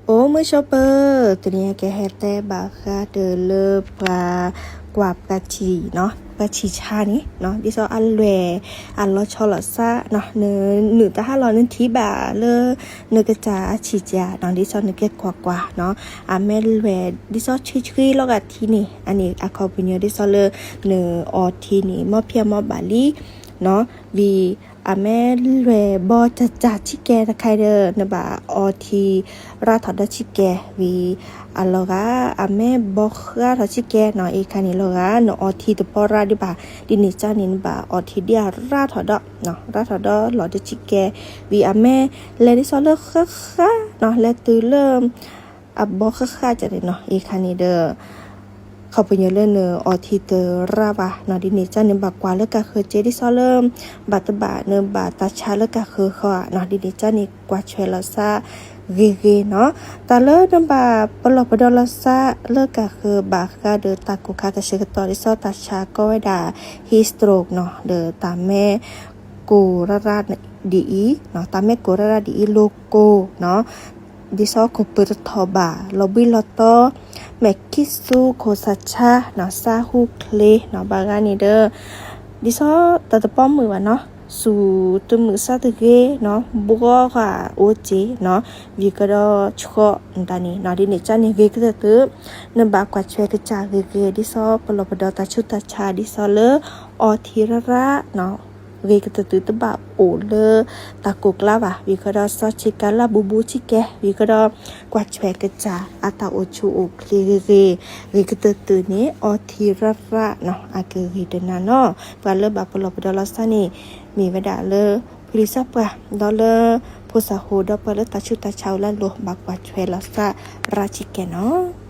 အိၣ်မုာ်ဆိးပၢၤ, တနံၤအံၤကဟဲတဲဘၣ်ဃးဒီးလၢပှၤကွၢ်ပှၤထံၣ်နီၤ, ပှၤထံၣ်ဆါန့ၣ်နီၤ, ဒ်သိးအလွဲၢ်အလီၤဆီလီၤဆးနီၤ, နနုာ်တၢ်ဟးလီၤ နထံၣ်ဘၣ်လၢ နကစၢ်အထံၣ်ကၢ်နီၤ, ဒ်သိးနကဲကွၢ်ကွၢ်နီၤ, အမ့ၢ်လွဲၢ်ဒ်သိးဆှံဆှံလီၤဂာ်ထံန့ၣ်, အန့ၣ်အခီပညီဒ်သိးလၢ နအီထံန့ၣ် မ့ၢ်ဖျဲၣ်မ့ၢ်ဘၣ်လံနီၤ, ဝံၤ အမ့ၢ်လွဲၢ်ဘီစၢ်စၢ်ဆံးကဲတခါဒီး နဘၣ်အီထံရၣ်ထီၣ်ဒီးဆံးကဲဝံၤ အလီၤဂာ် အမ့ၢ်ဘီဃၣ်ထီၣ်ဆံးကဲနီၤ, အံၤခါန့ၣ်လီၤဂာ် နအီထံတပီၢ်ရၣ်ဒံးဘၣ်, ဒ်န့ၣ်ကန့ၣ် နဘၣ်အီထံဒ်အရၣ်ထီၣ်ဒီး, ရၣ်ထီၣ်ဒီးလီၤဒီးဆံးကဲ, ဝံၤအမ့ၢ်လဲၤဒ်သိးလၢဃၣ်ဃၣ်နီၤ, လဲၤတုၤလၢ အဘီဃၣ်ဃၣ်ကန့ၣ်နီၤ, အံၤခါန့ၣ်ဒီး ခီပညီလၢနအီထံတရၣ်ဘၣ်နီၤ, ဒ်န့ၣ်ကန့ၣ် ဘၣ်ကွၢ်လၢကးဃၢၤက့ ဒ်သိးလၢ ဘၣ်တဘၣ်နဘၣ်တၢ်ဆါလၢကးဃၢၤဃီဧါနီၤ, ဒ်န့ၣ်ကန့ၣ် ကွၢ်ထွဲလီၤသးဂ့ၤဂ့ၤနီၤ, တၢ်လၢနဘၣ်ပလီၢ်ပဒီလီၤသးလၢကးဃၢၤဘၣ်ဃးဒီးတၢ်ကိၢ်ခါကဆၢကတီၢ် ဒ်သိးတၢ်ဆါကိးဝဲဒၣ် heat stroke နီၤ, ဒီးတၢ်မ့ၢ်ကိၢ်ရၣ်ရၣ်ဒ်အံၤ, တၢ်မ့ၢ်ကိၢ်ရၣ်ရၣ်ဒ်အံၤ လိၤကိၢ်နီၤ, ဒ်သိးခိၣ်ပၢၤတထီၣ်ဘၣ်, လီၤဘှံးလီၤတီၤ, မဲာ်ခံးသူ, ခိၣ်ဆါဆါနီၤ, ဆါဟူချ့နီၤ, ဘၣ်ဂၤန့ၣ်ဒီး ဒ်သိးတၢ်တပီၢ်မုာ်ဘၣ်နီၤ, စူၢ်တမုာ်စၢ်တဂ့ၤနီၤ, ဘှီဃာ်အိၣ်စ့နီၤ, ဝံၤကဒီးဆှီနတၢ်န့ၣ်နီၤ, ဒ်န့ၣ်ကန့ၣ်ဂ့ၤကတၢၢ်သု, နဘၣ်ကွၢ်ထွဲကစၢ်ဂ့ၤဂ့ၤ ဒ်သိးပလီၢ်ပဒီတၢ်ဆူးတၢ်ဆါ ဒ်သိးလၢ အီထံရၣ်ရၣ်နီၤ, ဂ့ၤကတၢၢ်သုတဘၣ်အိၣ်လၢတၢ်ကိၢ်ကျါဘၣ်, ဝံၤကဒီးစီဆ့ကၤလၢဘူးဘူးဆံးကဲ, ဝံၤကဒီးကွၢ်ထွဲကစၢ်အတၢ်အိၣ်ဆူၣ်အိၣ်ချ့ဂ့ၤဂ့ၤ, ဂ့ၤကတၢၢ်သုန့ၣ် အီထံရၣ်ရၣ်နီၤ, အကဂ့ၤတနၤနီၤ, ပှၤလၢဘၣ်ပလီၢ်ပဒီလီၤသးန့ၣ် မ့ၢ်ဝဲဒၣ်လၢ ဖုလံၤသးပှၢ် ဒီးလၢ ဖိသၣ်ဟိၣ် ဒီးပှၤလၢတၢ်ဆူးတၢ်ဆါအိၣ်လၢအလိၤ ဘၣ်ကွၢ်ထွဲလီၤသးရၣ်ဆံးကဲနီၤ.